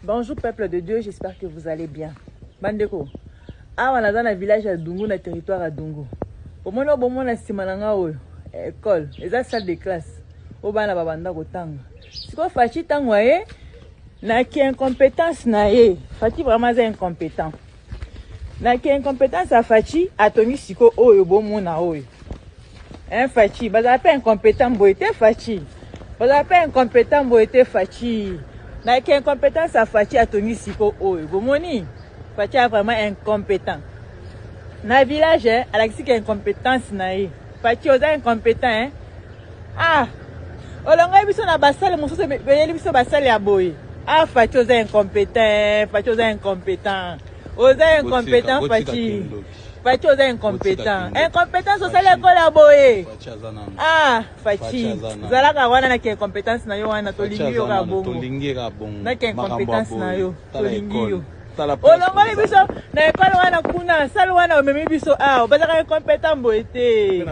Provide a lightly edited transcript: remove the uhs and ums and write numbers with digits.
Bonjour peuple de Dieu, j'espère que vous allez bien. Bandeko, awa naza na village ya Dungu na territoire ya Dungu. Bomoni oyo bomona nsima na nga oyo école, eza salle de classe oyo bana babanda kotanga. Sikoyo Fatshi ntango aye na ki incompétence na ye, Fatshi vraiment aza incompétent. Na ki incompétence ya Fatshi atongi sikoyo oyo bomona oyo. Hein Fatshi, bazala pe incompétent boye te Fatshi. Bazala pe incompétent boye te Fatshi. Na ki incompétence ya Fatshi atongi siko oyo. Bomoni? Fatshi a vraiment incompétent. Na village eh, alakisi ki incompétence na ye. Fatshi oza incompétent hein? Ah! Olongoli biso na basale mosusu beyeli biso basale ya boye. Ah Fatshi oza incompétent, Fatshi oza incompétent. Oza incompétent Fatshi. Fatshi oza incompétent. Incompétence osali ekole ya boye. Ah Fatshi, zalaka wana na ki incompétence na yo wana tolingi yo kaka bongo. Na ki incompétence na yo tolingi yo. Olongoli biso na ekole wana kuna, sale wana omemi biso awa. Bazalaka incompétent boye te.